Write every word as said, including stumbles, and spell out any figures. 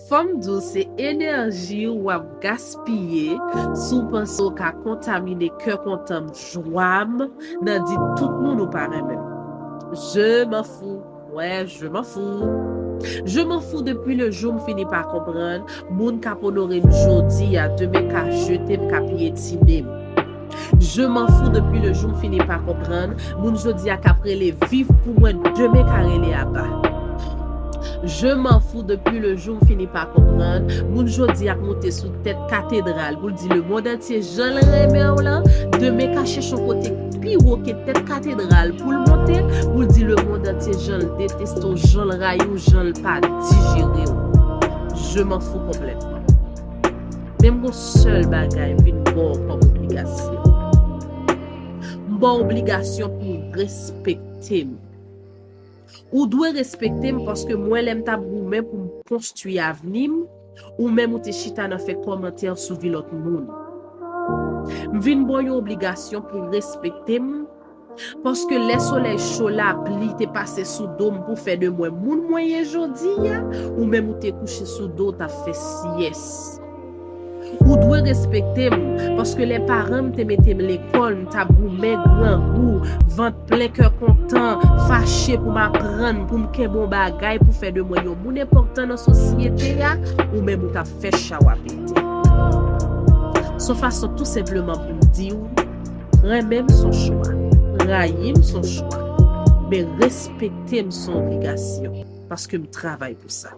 Fò m di w, se enèji w ap gaspiye si w panse w ka kontamine kè kontan m, jwa m, nan di tout moun ou pa renmen m. Je m'en fous. Ouais, je m'en fous. Je m'en fous depuis le jour m fini pa konprann moun k ap onore m jodi a, demen ka jete m, ka piyetine m. Je m'en fous depuis le jour m fini pa konprann moun jodi a k ap rele viv pou mwen, demen ka rele aba. Je m'en fous depuis le jour m fini pa konprann moun jodi a k monte sou tèt katedral pou l di lemonn antye jan l renmen w lan, demen ka chèche yon kote pi wo ke tèt katedral pou l monte, pou l di lemonn antye jan l deteste w, jan l rayi w, jan l pa dijere w. Je m'en fous complètement. Men m gon sèl bagay m vin ba w kòm obligasyon. M ba w obligasyon pou w respekte m. Ou dwe respekte m paske m wè lè m t ap goumen pou m konstwi avni m, ou menm ou te chita nan fè kòmantè sou vi lòt moun. M vin ba w yon obligasyon pou w respekte m, paske lè solèy cho, lapli te pase sou do m pou fè de mwen moun mwen ye jodi a, ou menm ou te kouche sou do w t ap fè syès. Ou dwe respekte m, paske lè paran m te mete m lekòl, m t ap goumen grangou, vant plen, kè kontan, fache pou m aprann, pou m kenbe yon bagay, pou fè de mwen yon moun enpòtan nan sosyete a, ou menm ou t ap fè cha w a pete. Se yon fason tou senpleman pou m di w, renmen m se yon chwa, rayi m se yon chwa, men respekte m se yon obligasyon, paske m travay pou sa.